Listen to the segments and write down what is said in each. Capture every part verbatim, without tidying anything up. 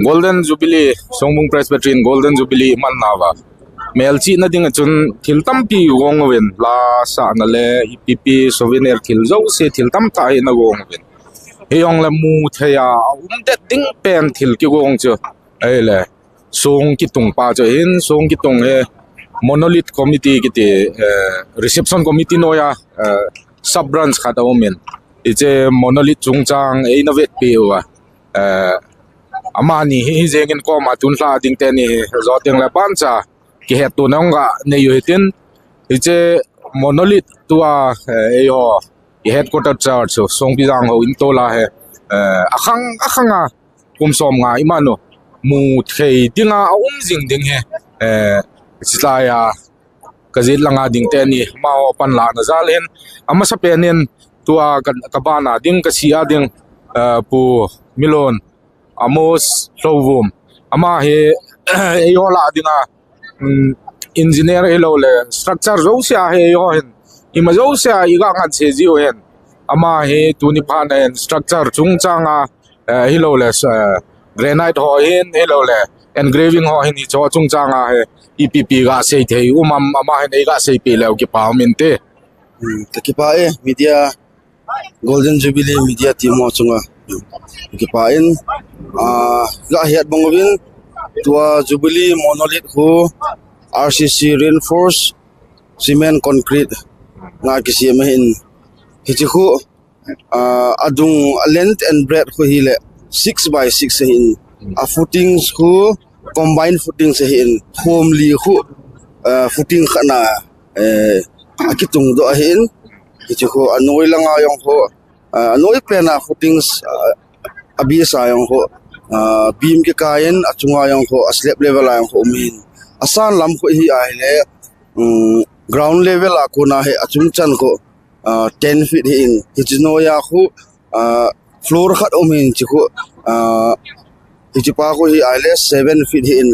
Golden Jubilee, Songbung Presbytery in Golden Jubilee iman nauva, melchihna ding a chun thil tampi gong uvin, la sahna le ipi ipi souvenir thil jouse thil tamtah hi ana gong uvin. Hijongle mu thei a, a um det ding pen thil kigong chu ahile, song kitung pa chu ahin, song kitung hi Monolith Committee kiti, eh, Reception Committee noiya, eh, sub branch khat aumin, hiche Monolith chungchang eina vetpeh uva, eh, amani hi, hijengin koma tunlhah ding teni hi, jou tengle pancha kihettohna hung kanei u hitin, hiche Monolith tua, eh, eiho, i headquarter church chu, Songpijang ho in tola hi, eh, akhang, akhanga kum somnga iman u mu thei dinga aum jing ding hi, eh, chulaiya kajet langa ding teni, amaho panlahna jal hin, amasapen in tua ka, kabana ding, kasih a ding, eh, Pu Milon, Amos Lhouvum. Ama hi, eiho lah dinga, um, engineer hiloule, structure jouse a hi eiho hin, ima jouse a iga ngansei jiu hin. Ama hi tuni phatna hin structure chungchanga, eh, hiloule, eh, granite ho hin, hiloule engraving ho hin, hicho chungchanga hi ipi ipi gasei thei um am, ama hin eiga seipeh leu kipa um inte. Hmm, kakipah e, media, Golden Jubilee media team ho chunga. Kakipah in, ah, gahet bang uvin, tua Jubilee Monolith khu R C C reinforced cement concrete na kisem ahin. Hiche khu, ah, adung, a length and breadth khu hile six by six ahin. A footings khu combined footings ahin. Khom li khu, ah, footing khatna, eh, akitung doh ahin. Hiche khu anoi langa jong khu, ah, anoi pena footings, ah, abisa jong khu, ah, beam kikai in, achunga jong khu, a slab level a jong khu um in. Asan lam khu hi ahile, um, ground level a kona hi achungchan khu, ah, ten feet hi in. Hiche noiya khu, ah, floor khat um in, hiche khu, ah, hiche pa khu hi ahile seven feet hi in.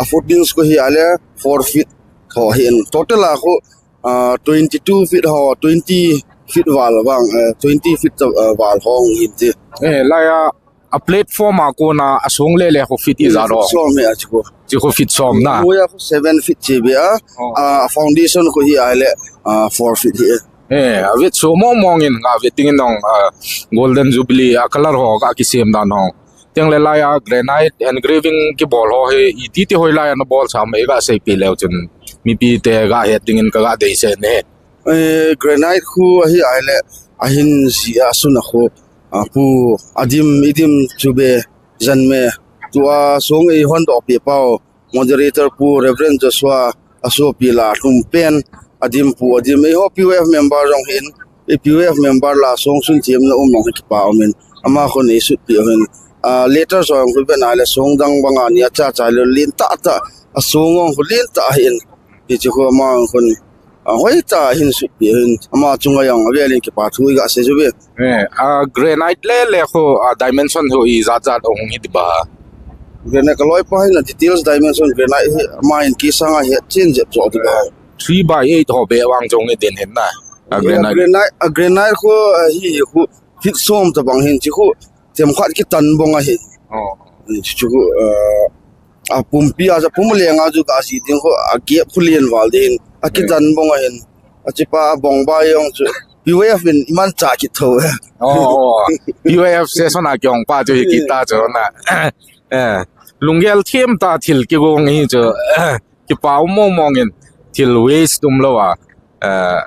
A footings khu hi ahile four feet ho hi in. Total a khu, ah, twenty-two feet ho, twenty feet val vang, eh, twenty feet, ah, val ho hung hin ti. Eh, laiya, a platform a kona asong lele khu feet ijat ho? Feet som hi a hiche khu. Hiche khu feet som na. Noiya khu seven feet che beh a. Oh. Ah, foundation khu hi ahile, ah, four feet hi. Eh, avet soh mong mong in, gavet ding in jong, ah, Golden Jubilee a color ho, ga kisem dan ho. Tengle laiya granite engraving kibol ho hi, iti ti hoilai a nabol sam, eiga seipeh leu chun, mipite gahet dingin kaga deisah e. Eh, granite khu ahi ahile, ahin jih a sun a khu, ah, Pu Adim, Idim Chube Janme, tua song eihon dohpeh pau, moderator Pu Reverend Joshua, asopi la lhum pen, Adim Pu Adim, eiho P Y F member jong hin, eh, P Y F member la song sun themna um jong hi kipa um in, ama khun eisutpeh u hin, ah, letter jong khu vet na le song dang banga nia cha cha le lentah tah, asong jong khu lentah ahin, hiche khu ama khun, ah, hoitah ahin sutpeh u hin, ama chunga jong avel in kipa thu iga sei uve. Eh, a granite lele khu, a dimension khu ijat jat ahung hi diba? Granite kaloipa hin a details dimension granite hi, ama hin kisanga hetchen jep jo diba? Three by eight ho beh vang jong hi den hin na. A granite. A granite, a granite khu, ah, hi, hi khu feet som tobang hin hiche khu themkhat kitan bong ahi. Oh. Hiche khu, ah, apumpi a, apum lenga chu ga ji ding khu, a gap khu len val ding. Akitan bong ahin. Hiche pa bong ba jong chu P Y F in imanchah kit tho. Oh, oh. P Y F session a kihong pa chu hi kit ta chu na. Eh, lunggel them tah thil kigong hi chu, eh, kipa um mong mong in, thil waste umlou a, eh,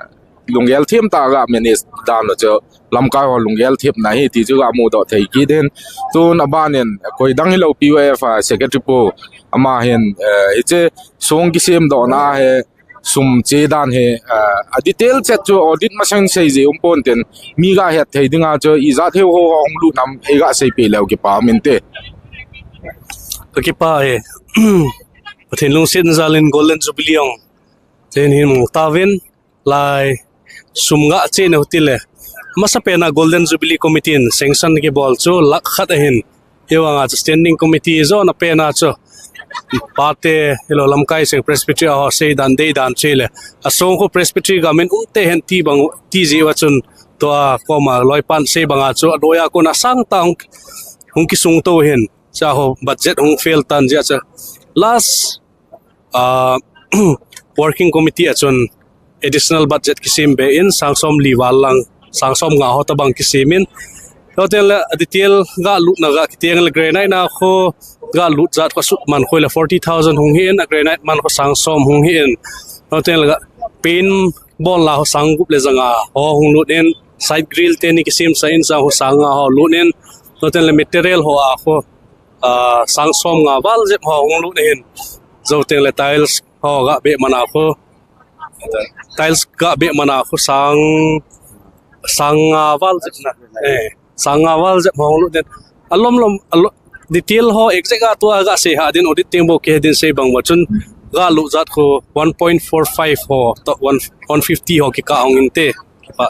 lunggel them tah ga manage dan u chu, lamkai ho lunggel themna hi ti chu ga mudoh thei kit in. Tun aban in, koi dang hilou P Y F a secretary pu, ama hin, eh, hiche song kisem dohna hi, sum che dan hi, ah, a detail chet chu audit masang sei jeh um pon tin, mi ga het thei dinga chu ijat hiu ho hung lut nam eiga seipeh leu kipa um inte. Kakipah e. Pathen lungsetna jal in Golden Jubilee jong chen hin mang tauvin, lai sum ga chena u tile, amasapen a Golden Jubilee Committee in sanction kibol chu lakh khat ahin. Hivanga chu standing committee jona pen a chu, pate, hilou lamkai seng Presbytery a ho seidan deidan chu hile, asong khu Presbytery gamin umte hen ti bang, ti jeh uva chun, tua koma loipan sei banga chu, adoi a kona sangtah hung, hung kisung to hin. Cha ho budget hung fail tan jeh a chu last, ah, working committee a chun additional budget kisem be in sang som li val lang, sang som nga ho tabang kisem in. Hotel le detail ga lut na ga kiteng le granite na kho ga lut jat kho sut man kho le forty thousand hung hi in, a granite man kho sang som hung hi in. Hotel le ga paint bol la ho sang gup le janga ho hung lut in, side grill te ni kisem sa in sa ho sang nga ho lut in. Hotel le material ho a kho, ah, sang som nga val jep ho hung lut in. Zo teng le tiles ho ga be mana kho. Tiles ga be mana kho sang, sang nga val jep na. Eh, sang nga val jep ho hung lut in. Alom lom, alo-, detail ho exact a tua ga sei ha din audit teng bo ke din sei bang ba chun ga lut jat kho one point four five ho to one, one fifty ho kika hung in te. Kipa.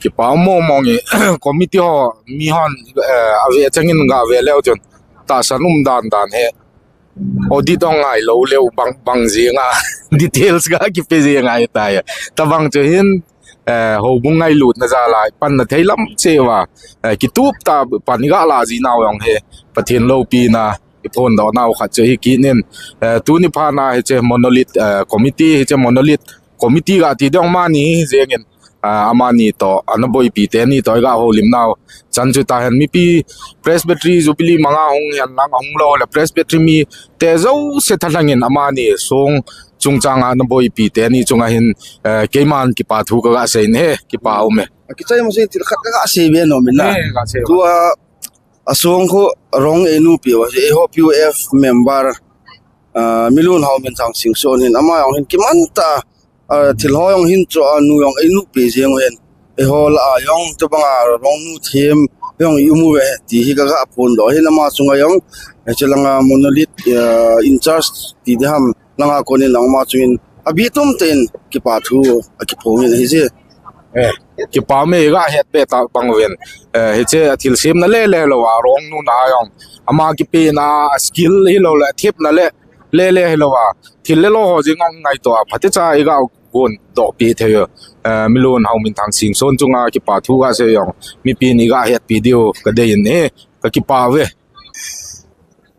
Kipa mo mo nge committee ho mi hon, eh, ave changin ga ve leu chun tahsan um dan dan he. Audit ong ngai lo leu bang, bang jing a. Details ga kipe jing a ta ya. Tabang chu hin, eh, houbung ngailutna jal a pan na thei lam cheh uva, eh, kitup tah pan i ga la ji nau jong he Pathen loupina i phondoh nau khat chu hi kit in, eh, tuni phat a hiche monolith, eh, committee, hiche monolith committee ga ti ding mani hi jeng in, ah, amani toh, ana boipi teni toh i ga houlim nau chan chu tahen mipi Presbytery Jubilee manga hung hen lang hung lo le Presbytery mite jouse thalheng in amani song chungchang a ana boipi teni chunga hin, eh, keiman kipa thu ka ga sei in he, kipa um e. Akichai mo sei thil khat ka ga sei be nom in na. Eh, ga sei. Tua asong kho rong einu pi wa, eiho P U F member, ah, Milun Haominthang Singson hin ama jong hin kiman tah, ah, thil ho jong hin chu anu jong einu pi jeng u hin. Eiho la a jong chu bang a rong nu them jong i um u ve ti hi ka ga phondoh hin ama chunga jong, eh, chu langa monolith, ah, in charge ti ding ham langa konin ama chungin abi tum ten kipa thu akiphong in ahi je. Eh, kipa me ga het be ta bang ven. Eh, hiche a thil sem na le le lo a rong nu na jong. Ama kipe na a skill hi lo le thip na le le le hi lo a. Thil le lo ho jing ong ngai to a. Phate cha i ga gon doh pi thei. Eh, Milun Haominthang Singson chunga kipa thu ga sei jong. Mipi ni ga het pi diu ka dei in he. Ka kipa ve.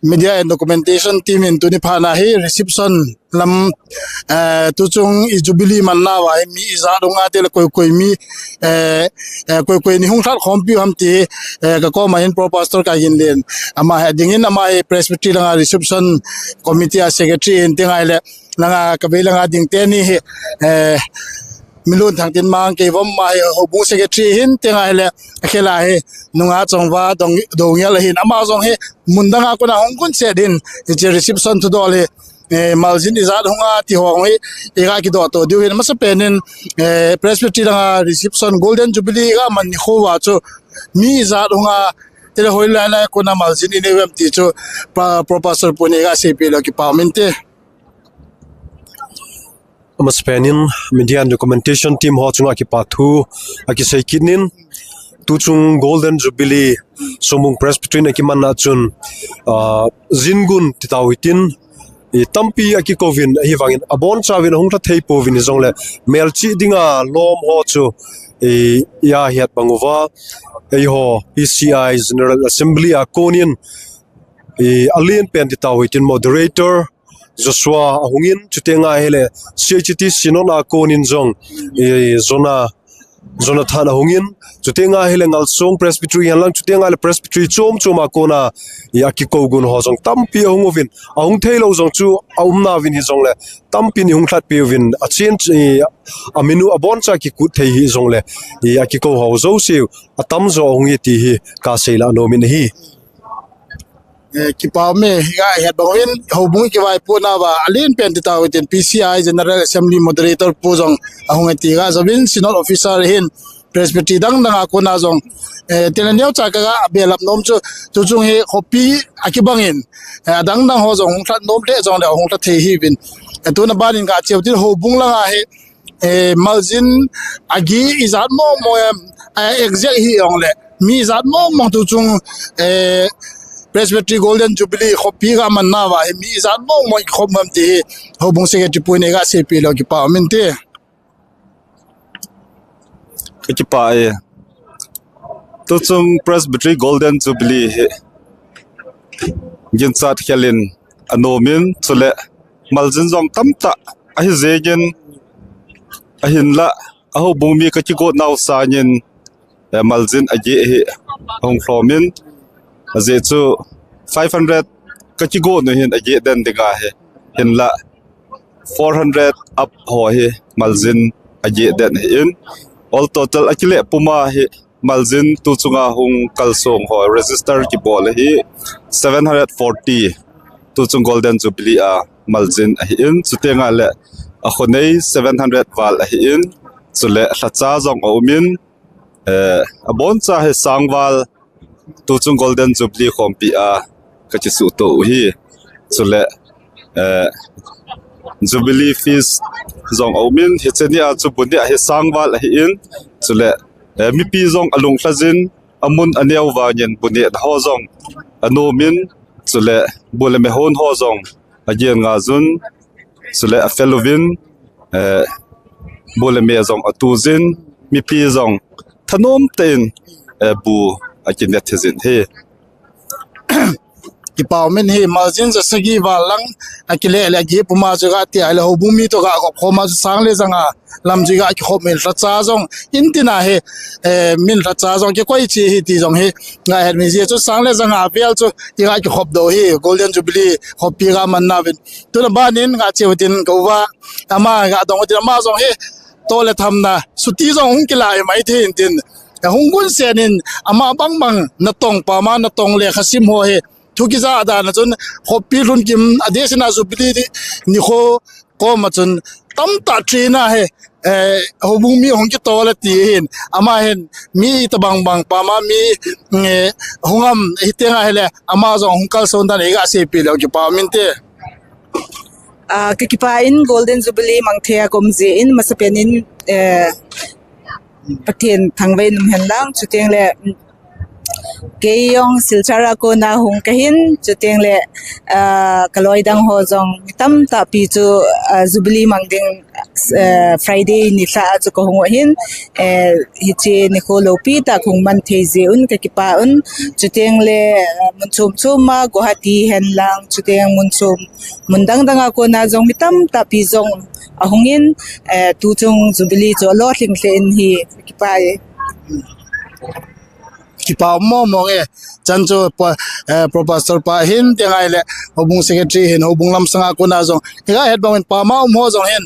Media and Documentation Team in tuni phat a hi reception lam, eh, tuchung i Jubilee manna uva hi mi ijat hung a tile koi koi mi, eh, eh, koi koi ni hung lhat khompi u ham ti, eh, ka koma hin Pro Pastor Kaiginlen ama hi dingin ama hi Presbytery langa reception committee a secretary in ti ngai le langa ka bei langa ding teni hi, eh, Milun Thangtinmang Keivom ama hi houbung secretary hin ti ngai le akhel a hi nunga chongva dong, dongel ahin ama jong hi mun danga kona hung kun che din hiche reception thudol hi, eh, maljin ijat hung a ti ho hung hi i ga kidoh to diu hin masa penin, eh, Presbytery langa reception Golden Jubilee i ga man ni kho uva chu mi ijat hung a tile hoi lai lai kona maljin i nei uvem ti chu pa, Pro Pastor pu ni ga sei pi lo kipa um in te. Amas penin Media and Documentation Team ho chunga kipa thu akisei kit in, tuchung Golden Jubilee Songbung Presbytery a kimanna chun, ah, jin gun ti tau hitin, i tampi akikouvin, ahivangin abonchauvin ahung lha thei pouvin hijongle melchih dinga lom ho chu, i, i ahet bang uva, eiho P C I General Assembly a konin, i, alen pen ti tau hitin moderator Joshua ahungin, chuteng ahile C H T Synod a konin jong, i, Jonah, Jonathan ahungin, chuteng ahile Ngalsong Presbytery hen lang, chuteng ahile Presbytery chom chom a kona, i, akikou gun ho jong tampi ahung uvin, ahung thei lou jong chu aum nauvin hijongle, tampi in ihung lhatpi uvin, achen, i, amin u aboncha kikut thei hijongle, i, akikou ho jouse u atamjo ahung e ti hi kasei la nom in ahi. Eh, kipa me, hi ga het bang uvin, houbung kivaipohna uva, alen pen ti tau hitin P C I General Assembly Moderator pu jong ahung e ti ga jouvin, Synod Officer hin Presbytery dang dang a kona jong, eh, tena neocha ka ga belap nom chu, tuchung hi khopi akibangin, eh, adang dang ho jong hung lhat nom le jongle hung lha thei hiuvin. Eh, tuna banin ga cheu tin houbung langa hi, eh, maljin agi ijat mong mong em, eh, exact hijongle, mi ijat mong mong tuchung, eh, Presbytery Golden Jubilee khopi ga manna uva hi, mi ijat mong mong i khom em ti hi, houbung secretary pu in i ga sei pi lo kipa um in te. Ka kipa e. Tuchung Presbytery Golden Jubilee hi ginchat khelin anomin, chule maljin jong tamtah ahi jengin, ahinlah ahoubung mi kakigot nau sangin, eh, maljin ageh hi ahung lhomin, ajeh chu five hundred kakigot nu hin ageh den ding ahi, hinlah four hundred up ho hi maljin ageh den ahin, all total akile puma hi maljin tuchunga hung kalsong ho register kibol hi seven hundred forty, tuchung Golden Jubilee a maljin ahin, chutenga le akhonei seven hundred val ahin, chule lhacha jong aumin, eh, aboncha hi sang val tuchung Golden Jubilee khompi a kakisuhto u hi. Chule, eh, Jubilee feast jong aumin, hiche nia chu bu neh hi sang val ahin, chule, eh, mipi jong alunglhajin, amun aneo vangin bu nehna ho jong anomin, chule bu le me hon ho jong agen ngajun, chule afel uvin, eh, bu le me jong atujin, mipi jong thanom tah in, eh, bu akinet thei jin hi. Kipa umin hi, maljin ja sagi val lang akile le ageh puma chu gati ahile houbung mi toh gakop khoma chu sang le janga lam chu gakikhop min, lhacha jong intina hi, eh, min lhacha jong kikoi che hi ti jong hi gahet mi, ajeh chu sang le janga vel chu igakikhop doh hi Golden Jubilee khompi gaman nauvin. Tuna banin gache utin ka uva, ama gadong utin, ama jong hi toh le thamna chuti jong hung kila mai thei intin, hung gunsen in ama bangbang natong, pama natong le khasim ho hi thu kija dan a chun khompi lhun kim a, adeh sina Jubilee nikho koma chun tamtah tina hi, eh, houbung mi hung kitol ati hin, ama hin mi itobang bang pama mi, eh, hung am hitenga hile ama jong hung kalson dan iga seipeh leu kipa umin te. Ah, kakipah in Golden Jubilee mang thei a ka um jeh in, masapen in, eh, Pathen thangvah in um hen lang, chuteng le, mm, kei jong Silchar a kona hung kahin, chuteng le, ah, kaloi dang ho jong mi tamtah pi chu, ah, Jubilee mang ding, eh, Friday nilhah a chu kahung u ahin, eh, hiche nikho loupi tah kahung man thei jeh un kakipah un, chuteng le, ah, mun chom chom a Guwahati hen lang, chuteng mun chom mun dang dang a kona jong mi tamtah pi jong ahung in, eh, tuchung Jubilee chu alolhing lheh in hi, kipah e. Kipa um mong mong e. Chan chu pa, eh, Pro Pastor pa hin, tenga hile houbung secretary hin, houbung lamsang a kona jong, iga het bang in pama um ho jong hin,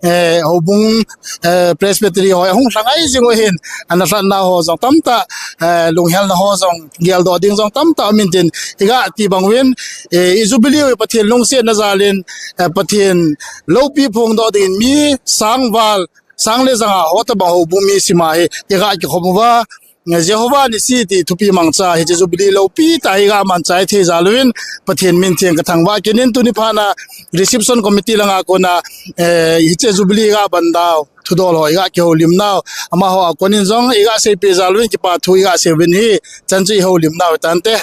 eh, houbung, eh, Presbytery ho hung lhangai jing u hin, ana lhanna ho jong tamtah, eh, lunghelna ho jong, geldoh ding jong tamtah um intin, iga ti bang uvin, eh, i Jubilee u Pathen lungsetna jal in, eh, Pathen loupi phongdoh ding in mi sang val, sang le janga hotobang houbung mi sima hi iga kikhom uva, Jehovah Nissi ti thupi mangcha hiche Jubilee loupi tah hi iga manchai thei jal uvin Pathen min theng kathangvah kit in, tuni phat a reception committee langa kona, eh, hiche Jubilee iga ban dau thudol ho iga kihoulim nau, amaho a konin jong iga seipeh jal uvin kipa thu iga sei uvin hi, chan chu ihoulim nau tante.